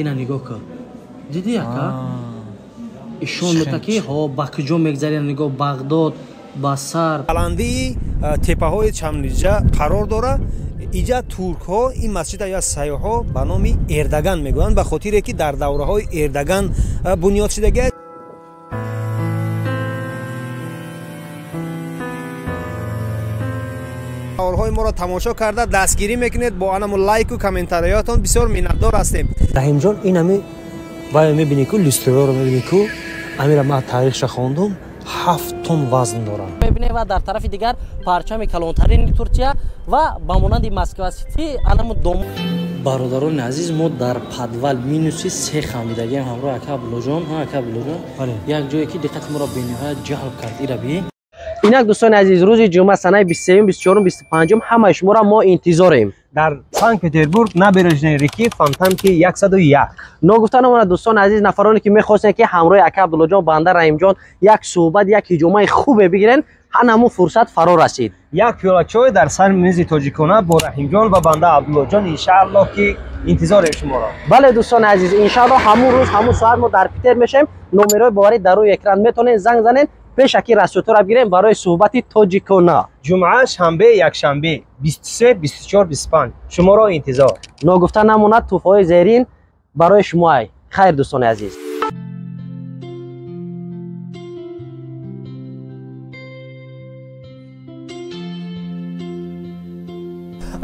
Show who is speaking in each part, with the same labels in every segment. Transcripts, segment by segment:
Speaker 1: Ина нигоҳ кун. Дидӣ ака? Ишон мета ки ҳо ба куҷо мегзари, нигоҳ Бағдод, Басар.
Speaker 2: Баландии теппаҳои Чамлиҷа қарор дорад. Иҷа туркҳо ин масҷида ё сайёҳҳо ба номи Эрдаган мегӯянд, ба хотире ки дар давраҳои Эрдаган бунёд шудагиаст. Наворҳои моро тамошо карда дастгирӣ мекунед бо анамо лайку комментариятон, бисёр миннатдор ҳастем.
Speaker 3: Раҳимҷон, ин ҳами вая мебинӣ ку, люстраро мебинӣ ку, амира ман таърихша хондум, 7 тон вазн дорад.
Speaker 1: Мебинем ва дар тарафи дигар парчами калонтарини Туркия ва ба монанди Москва Сити анамо дом. Бародарони азиз, мо дар подвал минуси 3 хамидагием ҳамроҳ ака Абдуллоҷон. Ҳа ака Абдуллоҷон, як ҷое ки диққати моро бениҳоят ҷалб кард, ира би. Инак дӯстони азиз, рӯзи ҷумъа санаи 23, 24, 25 ҳамаи шуморо мо интизорем.
Speaker 2: Дар Санкт-Петербург, набережной реки, Фонтанки 101.
Speaker 1: Ногуфта намонад дӯстони азиз, нафароне ки мехостанд ки ҳамроҳи ака Абдуллоҷон, банда Раҳимҷон як суҳбат, як ҳиҷомаи хубе бигирен, ҳамон фурсат фаро расид.
Speaker 2: Як пиёла чой дар сари мизи тоҷикона бо Раҳимҷон ва банда Абдуллоҷон, иншааллоҳ ки интизорем шуморо.
Speaker 1: Бале дӯстони азиз, иншааллоҳ ҳамон рӯз ҳамон соат мо дар Питер мешавем. Номерҳои боварӣ дар рӯи экран метавонед занг занед, пешаки расиётро бигирем барои суҳбати тоҷикона.
Speaker 2: Ҷумъа, шанбе, якшанбе 23, 24, 25 шуморо интизор.
Speaker 1: Ногуфта намонад, туҳфаҳои зерин барои шумоай. Хайр дӯстони азиз.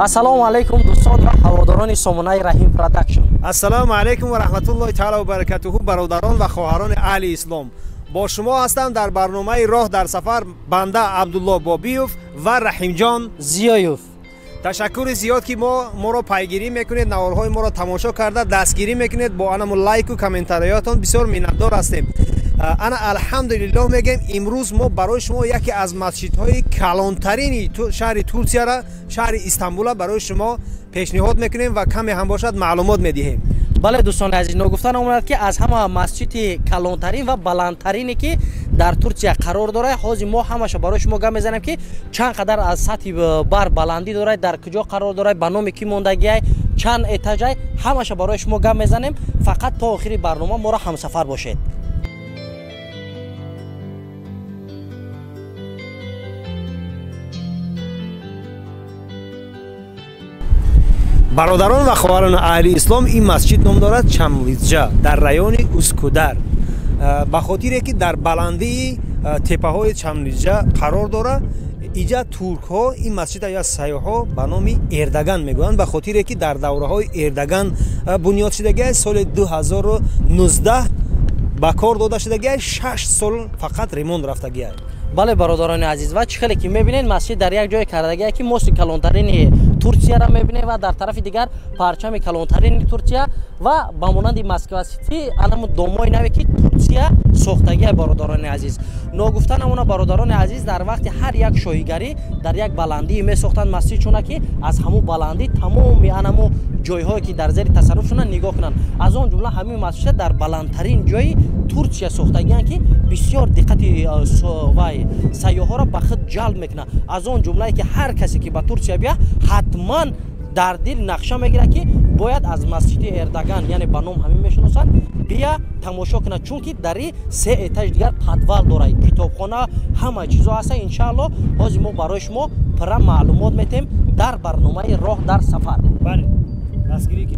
Speaker 1: Ассалому алайкум дӯстон ва ҳаводорони сомонаи Раҳим Продакшн.
Speaker 2: Ассалому алайкум ва раҳматуллоҳи таъала ва баракатуҳу, бародарон ва хоҳарони аҳли ислом. Бо шумо ҳастам дар барномаи роҳ дар сафар банда Абдулло Бобиев ва Раҳимҷон
Speaker 1: Зиёев.
Speaker 2: Ташаккури зиёд ки моро пайгирӣ мекунед, наворҳои моро тамошо карда дастгирӣ мекунед бо анамо лайку комментариятон, бисёр миннатдор ҳастем. Ана алҳамдулиллоҳ мегӯем, имрӯз мо барои шумо яке аз масҷидҳои калонтарини шаҳри Турсияра, шаҳри Истанбула барои шумо пешниҳод мекунем ва каме ҳам бошад маълумот медиҳем.
Speaker 1: Бале дӯстони азиз, ногуфта намонад ки аз ҳама масҷиди калонтарин ва баландтарине ки дар Турсия қарор дорад, ҳозир мо ҳамаша барои шумо гап мезанем ки чанд қадар аз сатҳи бар баландӣ дорад, дар куҷо қарор дорад, ба номи кӣ мондагиай, чанд этажай, ҳамаша барои шумо гап мезанем. Фақат то охири барнома моро ҳамсафар бошед.
Speaker 2: Бародарон ва хоҳарони аҳли ислом, ин масҷид ном дорад Чамлиҷа дар райони Ускудар. Ба хотире ки дар баландии теппаҳои Чамлиҷа қарор дорад, иҷа туркҳо ин масҷида ё сайёҳҳо ба номи Эрдаган мегӯянд, ба хотире ки дар давраҳои Эрдаган бунёд шудагиаст. Соли 2019 ба кор дода шудагиаст, 6 сол фақат ремонт рафтагиаст.
Speaker 1: Бале бародарони азиз, ва чӣ хеле ки мебинед, масҷид дар як ҷое кардагиа ки мости калонтарини Турсияро мебинем ва дар тарафи дигар парчами калонтарини Турсия ва ба монанди Москва Сити анамо домои наве ки Турсия сохтагиа. Бародарони азиз, ногуфта намона бародарони азиз, дар вақти ҳар як шоҳигарӣ дар як баландӣ месохтанд масҷид, чуна ки аз ҳамун баландӣ тамоми анамо ҷойҳое ки дар зери тасарруф шунанд нигоҳ кунанд. Аз он ҷумла ҳамин масҷид дар баландтарин ҷои Турсия сохтагианд ки бисёр диққати вай сайёҳҳоро ба худ ҷалб мекунад. Аз он ҷумлае ки ҳар касе ки ба Турсия бия, ҳатман дар дил нақша мегирад ки бояд аз масҷиди Эрдаган, яъне ба ном ҳамин мешиносанд, бия тамошо кунад, чунки дар и 3 этаж дигар подвал дорад, китобхона, ҳама чизо ҳаста. Иншааллоҳ ҳозир мо барои шумо пурра маълумот метем дар барномаи роҳ дар сафар.
Speaker 2: Бале, дастгирӣ ки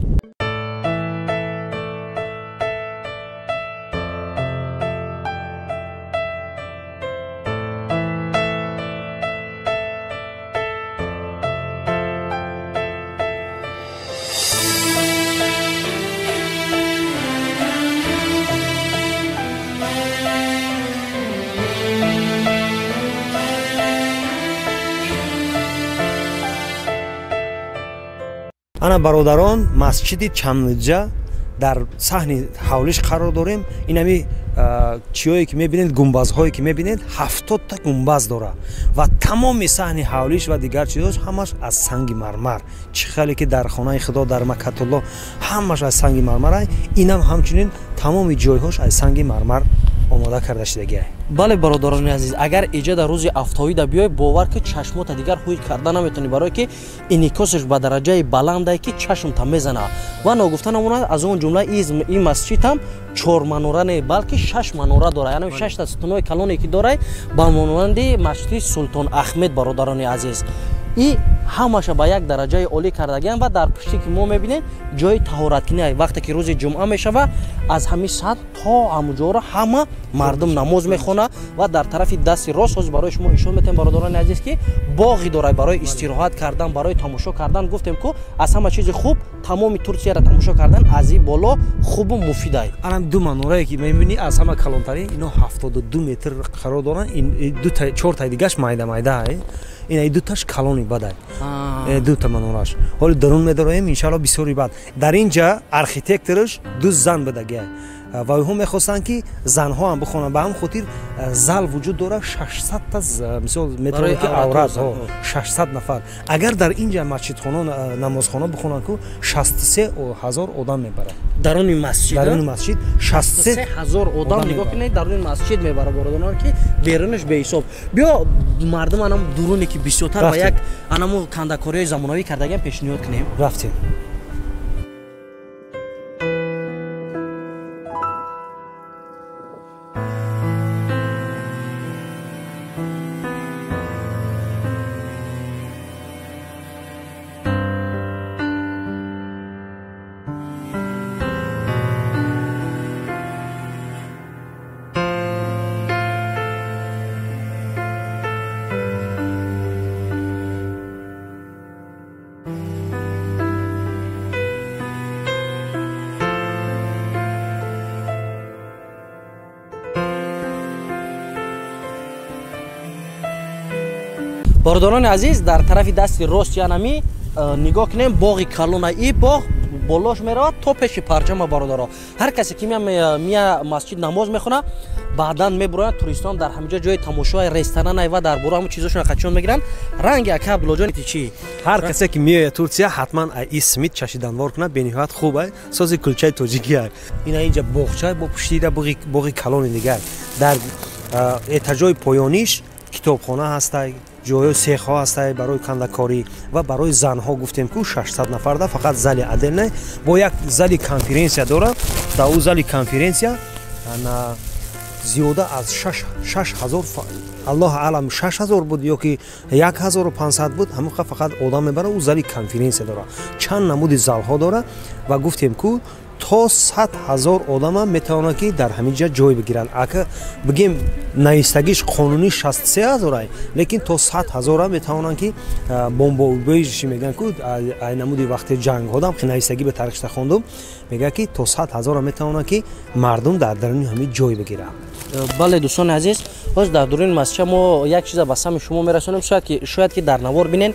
Speaker 2: ана бародарон, масҷиди Чамлиҷа дар саҳни ҳавлиш қарор дорем. Ин ҳами чиҳое ки мебинед, гумбазҳое ки мебинед, 70та гумбаз дорад ва тамоми саҳни ҳавлиш ва дигар чизҳош ҳамаш аз санги мармар. Чӣ хеле ки дар хонаи худо дар Макатулло ҳамаш аз санги мармар, инам ҳамчунин тамоми ҷойҳош аз санги мармар омода карда шудагиай.
Speaker 1: Бале, бародарони азиз, агар иҷа дар рӯзи афтоида биёй, бовар ки чашмота дигар ҳуй карда наметавонӣ, барое ки инъикосаш ба дараҷаи баландае, ки чашмта мезана. Ва ногуфта намонад, аз он ҷумла ин масҷид ҳам чор манора не, балки шаш манора дорад, яъне шашта сутунҳои калоне ки дорад, ба монанди масҷиди Султон Ахмед. Бародарони азиз, и ҳамаша ба як дараҷаи олӣ кардагиам. Ва дар пушти ки мо мебинем, ҷои таҳораткунӣ. Вақте ки рӯзи ҷумъа мешава, аз ҳамин сад то ҳамуҷоро ҳама мардум намоз мехона. Ва дар тарафи дасти рост ҳозир барои шумо нишон метаҳем, бародарони азиз, ки боғи дорад барои истироҳат кардан, барои тамошо кардан. Гуфтем ку, аз ҳама чизи хуб тамоми Турсияро тамошо кардан аз ин боло хубу муфидай.
Speaker 2: Анам ду манорае ки мебинӣ, аз ҳама калонтарин, ино 72 метр қарор доранд. Чортаи дигаш майда майда, ин дуташ калони бадай, дута манораш. Ҳоли дарун медароем, иншалло, бисёри бад. Дар ин ҷа архитектораш ду зан будагия ва онҳо мехостанд, ки занҳо ҳам бихонанд. Ба ҳам хотир зал вуҷуд дорад, 600-та, мисол, метавонад ки аврат 600 нафар. Агар дар ин ҷа масҷидхона, намозхона бихонанд ку, 63 ҳазор одам мебарад.
Speaker 1: Даруни масҷид?
Speaker 2: Даруни масҷид
Speaker 1: 63 ҳазор одам. Нигоҳ кунед, даруни масҷид мебарад, бародарон, ки берунаш беҳисоб. Биё, мардум анам дуруне ки бисёртар ба як анаму кандакориҳои замонавӣ кардагиам пешниҳод кунем.
Speaker 2: Рафтем.
Speaker 1: Бародарони азиз, дар тарафи дасти рост янами нигоҳ кунем, боғи калона. И боғ болош меравад то пеши парчама. Бародаро, ҳар касе ки мия масҷид намоз мехона, баъдан мебуроянд. Туристон дар ҳаминҷо ҷои тамошои ресторанай ва дар бора ҳамун чизошон қачон мегиранд. Ранги, ака Абдуллоҷон, чӣ?
Speaker 2: Ҳар касе ки меояд Турсия, ҳатман и симит чашиданвор кунад, бениҳоят хуб ай, сози кулчаи тоҷикӣ ай. Ина инҷа боғча бо пуштида боғи калони дигар. Дар этажои поёниш китобхона ҳастай, ҷойҳои сехҳо ҳастай барои кандакорӣ ва барои занҳо. Гуфтем ку, 600 нафарда фақат зали отдельный, бо як зали конференсия дорад. Дар ӯ зали конференсия зиёда аз 6000, аллоҳ алам, 6000 буд ё ки 1500 буд, ҳамон фақат одам мебарад. Ӯ зали конференсия дорад, чанд намуди залҳо дорад. Ва гуфтем ку, то 100 000 одама метавонад, ки дар ҳамин ҷа ҷой бигиранд. Ака бигем, навистагиш қонунӣ 63 ҳазорай, лекин то 100 000-а метавонанд, ки бомбоубежище мегӯянд ку, ай намуди вақти ҷангҳодам навистагӣ ба таърихша хондум, мегӯяд, ки то 100 000-а метавонанд, ки мардум дар даруни ҳамин ҷой бигиранд.
Speaker 1: Бале, дӯстони азиз, ҳоз дар дуруни масҷид мо як чиза ба сами шумо мерасонем. Шояд ки дар навор бинен,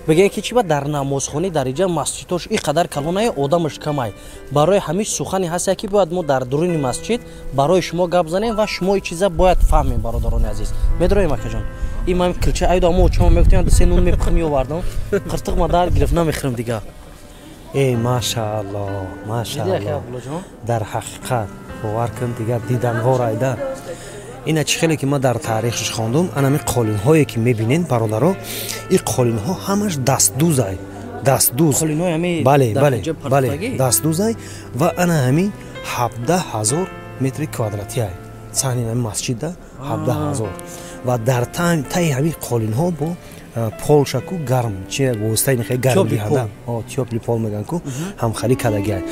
Speaker 1: бигӯен, ки чӣ ба дар намозхонӣ дар иҷа масҷидҳош ин қадар калонае, одамаш камай. Барои ҳамин сухане ҳаста, ки бояд мо дар дуруни масҷид барои шумо гап занем ва шумо ин чиза бояд фаҳмем. Бародарони азиз, медроем, акаҷон. Ин ман килча айдо мо чома мегуфтем, ду се нун мепухм, меовардам, қиртиқ ма дар гирифт, намехӯрам дига.
Speaker 2: Эй, машаалло, машаалло, дар ҳақиқат, бовар кун, дигар диданвор айда. Ина чӣ хеле ки ман дар таърихш хондум, анами қолинҳое ки мебинен, бародаро, ин қолинҳо ҳамаш дастдӯзай, дастдӯз. Бале, бале, бале, дастдӯзай. Ва ана ҳамин 17 000 метри квадратиай саҳни ҳами масҷида, 17 000. Ва дар таи ҳамин қолинҳо бо полшаку гарм чи воситаи гармдиҳанда, тёплый пол мегӯянд ку, ҳамхалӣ кардагиай.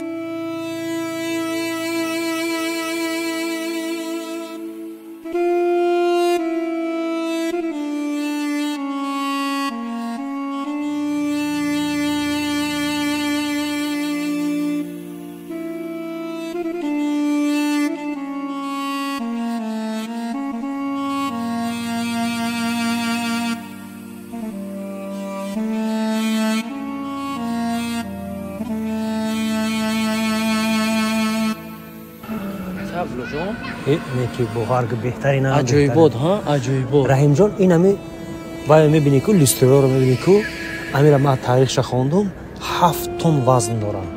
Speaker 2: Неки бухарг беҳтарин.
Speaker 1: Аҷоибот, ҳа, аҷоибот.
Speaker 2: Раҳимҷон, ин ами вая мебинӣ ку, люстраро мебинӣ ку, амира ман таърихша хондум, 7 тон вазн дорад.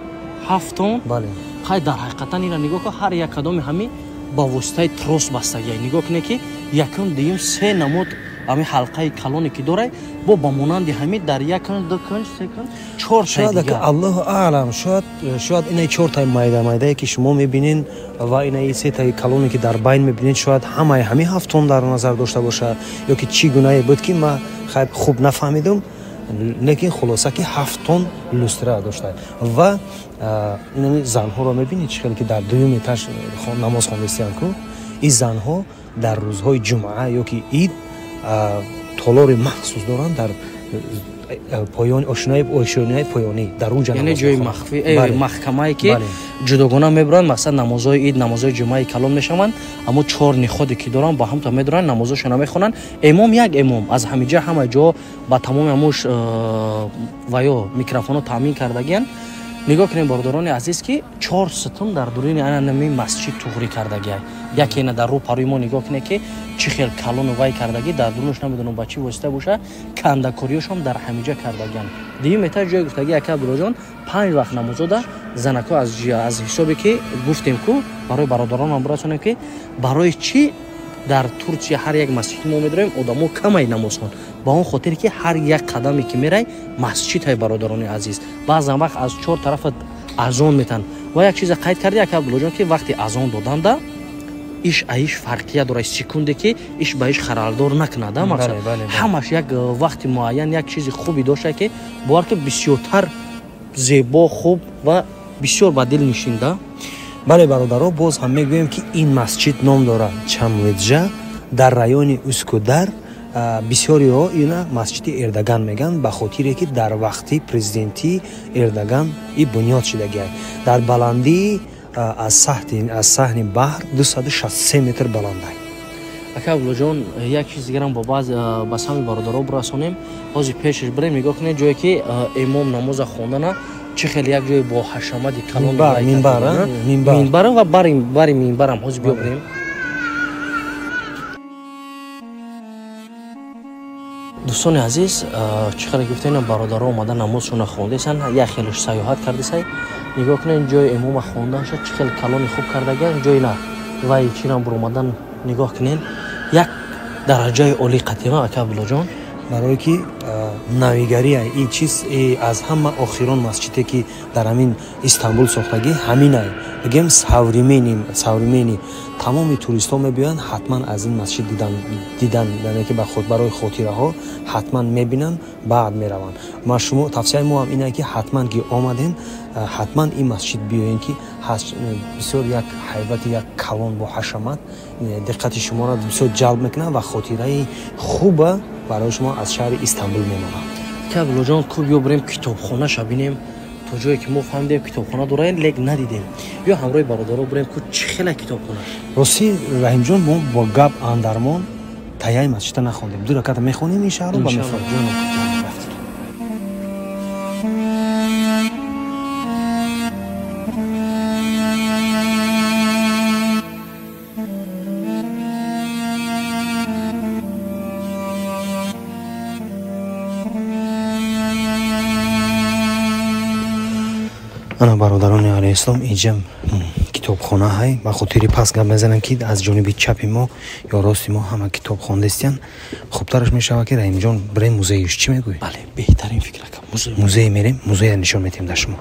Speaker 1: 7 тон?
Speaker 2: Бале.
Speaker 1: Хай, дар ҳақиқатан ина нигоҳ кун, ҳар як кадоми ҳамин ба воситаи трос бастагия. Нигоҳ кунед, ки якум, дуюм, се намуд ҳамин ҳалқаи калоне ки дорай, бо ба монанди ҳамин дар як кунҷ, ду кунҷ, се кунҷ, чортаи дигар.
Speaker 3: Аллоҳу аълам, шояд инаи чортаи майда майдае ки шумо мебинед ва инаи сетаи калоне ки дар байн мебинед, шояд ҳамаи ҳамин ҳафтон дар назар дошта бошад, ё ки чӣ гунае буд, ки ман хуб нафаҳмидум, лекин хулоса ки 7 тон люстра дошта. Ва инами занҳоро мебинед, чӣ хеле ки дар дуюм этаж намоз хондастиянд ку. Ин занҳо дар рӯзҳои ҷумъа ё ки ид толори махсус доранд дар поёни ошёнаи поёнӣ, дар он ҷа.
Speaker 1: Яъне ҷои махфӣ, маҳкамае ки ҷудогона мебуранд, мақсад намозҳои ид, намозҳои ҷумъаи калон мешаванд. Аммо чор ниходе ки доранд, ба ҳамта медоранд, намозҳошона мехонанд. Имом як имом аз ҳамиҷа ҳама ҷо ба тамоми ҳамуш ва ё микрофонҳо таъмин кардагиянд. Нигоҳ кунем, бародарони азиз, ки чор сутун дар дуруни анами масҷид туғрӣ кардагия. Яке ина дар рӯ парои мо, нигоҳ кунед, ки чӣ хел калону вай кардагӣ, дар дурунаш намедонам ба чӣ восита боша, кандакориёшон дар ҳамиҷа кардагиянд. Дуюм этаж ҷое гуфтагӣ, ака Абдуллоҷон, панҷ вақт намозода занако аз ҳисобе ки гуфтем ку, барои бародаронам бирасонем, ки барои чӣ дар Турсия ҳар як масҷид мо медорем, одамо камай намозхон, ба он хотир ки ҳар як қадаме ки мерай, масҷид ҳай. Бародарони азиз, баъзан вақт аз чор тарафа азон метан. Ва як чиза қайд карди, ака Абдуллоҷон, ки вақти азон доданда иш аиш фарқия дорад, секунде ки иш ба иш харалдор накунад. Мақсад ҳамаш як вақти муайян, як чизи хуби дошта, ки бовар ки бисёртар зебо, хуб ва бисёр ба дил нишинда.
Speaker 3: Бале, бародаро, боз ҳам мегӯем, ки ин масҷид ном дорад Чамлиджа, дар райони Ускудар. Бисёриҳо ина масҷиди Эрдоган мегӯянд, ба хотире ки дар вақти президентии Эрдоган и бунёд шудагиа. Дар баландии аз саҳни баҳр 263 метр баландай.
Speaker 1: Ака Абдуллоҷон, як чиз дигарам бо баъз ба сами бародаро бирасонем. Ҳозир пешаш бирем, нигоҳ кунед, ҷое ки имом намоза хондана, чӣ хеле як ҷое бо ҳашамати калон, минбар ва бари минбарам ҳозир биё бирем. Дӯстони азиз, чӣ хеле гуфтем, бародаро омада намозшона хондесанд, як хелеш саёҳат кардесай. Нигоҳ кунед, ҷои имома хонданша чӣ хеле калони хуб кардагиан, ҷои на вай чирам буромадан. Нигоҳ кунед, як дараҷаи олӣ қатима, ака Абдуллоҷон.
Speaker 3: Барое ки навигария ин чиз, аз ҳама охирон масҷиде ки дар ҳамин Истанбул сохтагӣ ҳаминай, бигем современный. Тамоми туристҳо мебиёянд, ҳатман аз ин масҷид дидан, яъне ки ба худ барои хотираҳо ҳатман мебинанд, баъд мераванд. Ма шумо тавсияи мо ҳам ине, ки ҳатман ки омадем, ҳатман ин масҷид биёем, ки бисёр як ҳайбати як калон бо ҳашамат диққати шуморо бисёр ҷалб мекунад ва хотираи хуба барои шумо аз шаҳри Истанбул мемонад.
Speaker 1: Абдуллоҷон, ку биё бирем китобхонаша бинем. То ҷое ки мо фаҳмидем, китобхона дорем, лек надидем. Биё ҳамроҳи бародаро бирем ку, чӣ хела китобхона.
Speaker 3: Ростӣ, Раҳимҷон, мо бо гап андармон таяи масҷида нахондем. Ду раката мехонем ин шаҳрро ба мефаҳмем. Ана, бародарони алайҳислом, инҷа китобхона ҳай. Ба хотири пас гап мезанам, ки аз ҷониби чапи мо ё рости мо ҳама китоб хондастиян. Хубтараш мешавад, ки, Раҳимҷон, бирем музеюш. Чӣ мегӯӣ?
Speaker 1: Бале, беҳтарин фикр, ака.
Speaker 3: Музей мерем, музея нишон метиҳем дар шумо.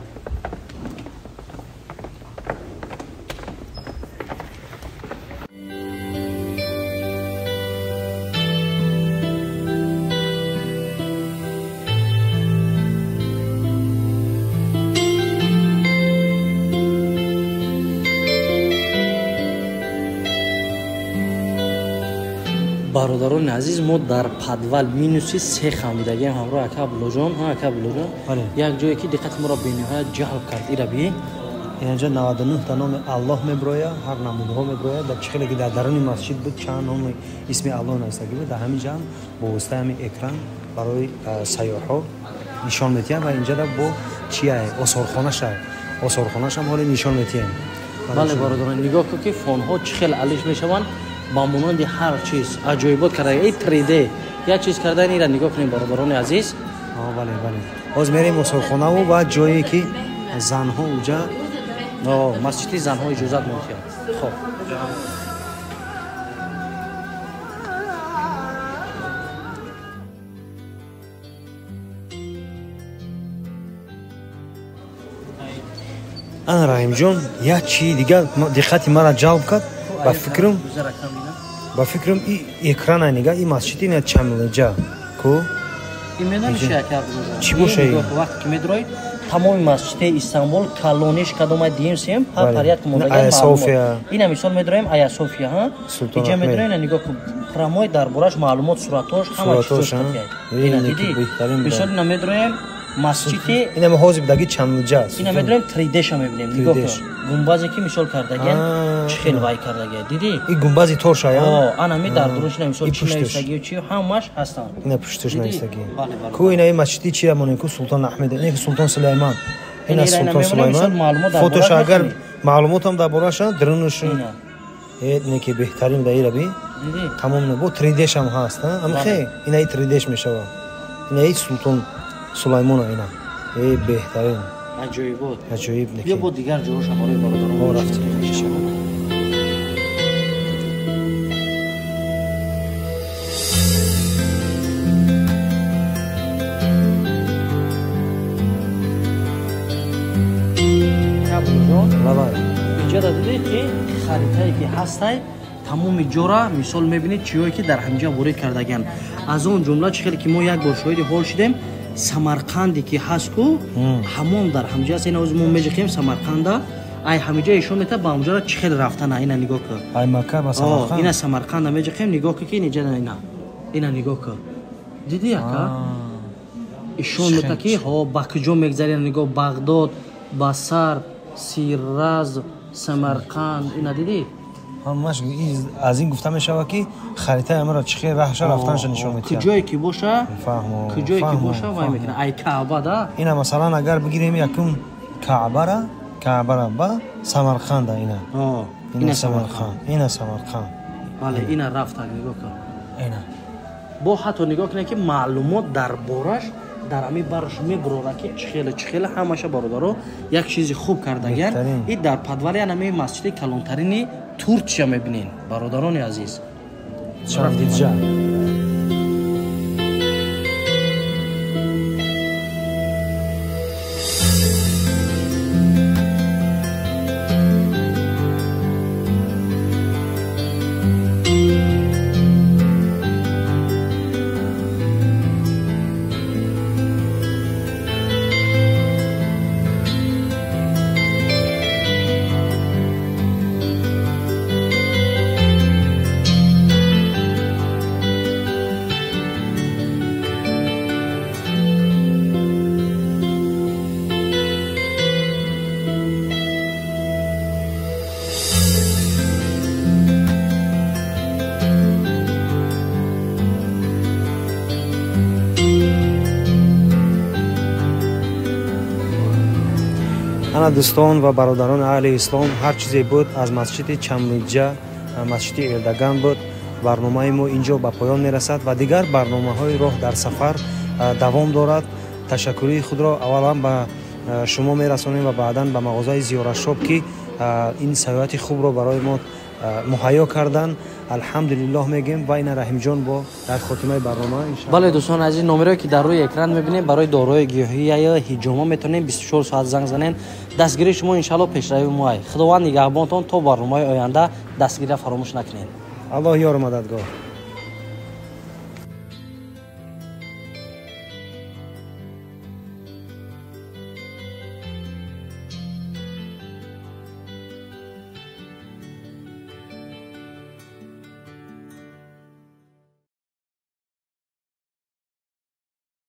Speaker 1: Бародарони азиз, мо дар подвал минуси се хамидагиам ҳамроҳ ака Абдуллоҷон. Ака Абдуллоҷон, як ҷое ки диққати моро бениҳоят ҷалб кард, ира би.
Speaker 3: Инҷа 99 та номи Аллоҳ меброя, ҳар намудҳо меброя. Дар чӣ хеле ки дар даруни масҷид буд, чанд номи исми Аллоҳ навистагӣ буд, дар ҳамин ҷа бо воситаи ҳамин экран барои сайёҳҳо нишон метиҳанд. Ва инҷа бо чия осорхонаша, осорхонашам ҳоле нишон метиҳем.
Speaker 1: Бале, бародарон, нигоҳ кун, ки фонҳо чӣ хел алиш мешаванд, ба монанди ҳар чиз аҷоибот карда, 3D як чиз кардан. Ира нигоҳ кунем, бародарони азиз.
Speaker 3: Бале, бале, ҳоз мерем осорхонаву ва ҷое ки занҳо уҷа
Speaker 1: Масҷиди занҳо иҷозат медиҳанд. Хоб.
Speaker 2: Ана Раҳимҷон, як чии дигар диққати маро ҷалб кард. Ба фикрам и экрана нига, и масҷид ина Чамлиҷа ку? Чӣ боша?
Speaker 1: Вақте ки медрои тамоми масҷиди Истанбул калониш кадома дием сем ҳар порядк мондагӣ.
Speaker 2: Ая София.
Speaker 1: Ина мисол медроем Ая София, ҳа? Иҷа медроем, ина нигоҳ кун, прамой дар бораш маълумот, суратош, ҳама чизош. Ина дидӣ? Мисол ина медроем масҷиди
Speaker 2: ина ҳозир даги Чамлиҷа.
Speaker 1: Ина медроем 3D-ша мебинем. Нигоҳ кун. Гумбазе ки мисол кардагиан, чӣ хел вай кардагиа. Дидӣ?
Speaker 2: И гумбази торша, я?
Speaker 1: О, ана ми дар дурунш ина мисол чӣ нависагиё, чӣ ҳамаш ҳастанд.
Speaker 2: Ина пушташ нависагӣ. Ку ина и масҷиди чира монем ку Султон Аҳмед, ина ки Султон Сулаймон. Ина Султон Сулаймон. Фотоша агар маълумотам дар бораша, дарунаш не ки беҳтарин да ира би. Тамом бо 3D-ш ҳам ҳаст, ҳа? Амхе ина и 3D-ш мешава. Ина и Султон Сулаймона ина. Э беҳтарин.
Speaker 1: Аҷоибот.
Speaker 2: Аҷоиб неки.
Speaker 1: Биё бо дигар ҷоҳоша барои бародарон
Speaker 2: рафтем.
Speaker 1: Инҷа дидед ки харитае ки ҳастай тамоми ҷора мисол мебинед чиҳое ки дар ҳамҷа ворид кардагианд. Аз он ҷумла чӣ хеле ки мо як бор шоҳиди ҳол шудем, Самарқанде ки ҳаст ку ҳамон дар ҳамҷа аст. Ина ҳозир мо меҷиқем Самарқанда, ай ҳамиҷа ишон мета ба ҳамҷара чӣ хел рафтана. Ина нигоҳ кун.
Speaker 2: Ай Макка ба Самарқанд.
Speaker 1: Ина Самарқанда меҷиқем, нигоҳ кун ки иниҷа ина. Ина нигоҳ кун. Дидӣ ака? Ишон мета ки ҳо ба куҷо мегзари, нигоҳ Бағдод, Басар, Сираз, Самарқанд. Ина дидӣ?
Speaker 2: Ҳамаш аз ин гуфта мешавад ки харитаи амаро чӣ хел раҳша рафтанша нишон медиҳад.
Speaker 1: Куҷое ки боша, куҷое ки боша вай мекунад. Ай Каъба да?
Speaker 2: Ина масалан агар бигирем якум Каъбара, Каъбара ба Самарқанда ина. Ина Самарқанд, ина Самарқанд.
Speaker 1: Бале, ина рафта нигоҳ кун.
Speaker 2: Ина.
Speaker 1: Бо ҳатто нигоҳ кунед ки маълумот дар бораш дар ҳамин барш мебурора ки чӣ хеле чӣ хеле ҳамаша бародаро як чизи хуб кардагиан. И дар подвали ҳамин масҷиди калонтарини Турция мебинен, бародарони азиз.
Speaker 2: Чамлиҷа. Ана дӯстон ва бародарони аҳли ислом, ҳар чизе буд аз масҷиди Чамлиҷа, масҷиди Эрдоган буд. Барномаи мо инҷо ба поён мерасад ва дигар барномаҳои роҳ дар сафар давом дорад. Ташаккурии худро аввалан ба шумо мерасонем ва баъдан ба мағозаи Зиёратшоп ки ин саёҳати хубро барои мо муҳайё кардан. Алҳамдулиллоҳ мегем ва ина Раҳимҷон бо дар хотимаи барнома иншааллоҳ.
Speaker 1: Бале дӯстони азиз, номерое ки дар рӯи экран мебинем барои доруҳои гиёҳӣ ё ҳиҷома метавонем 24 соат занг занем. Дастгирии шумо иншааллоҳ пешравии мо. Худованд нигаҳбонтон то барномаи оянда дастгирия фаромӯш накунед.
Speaker 2: Аллоҳ ёру мададгор.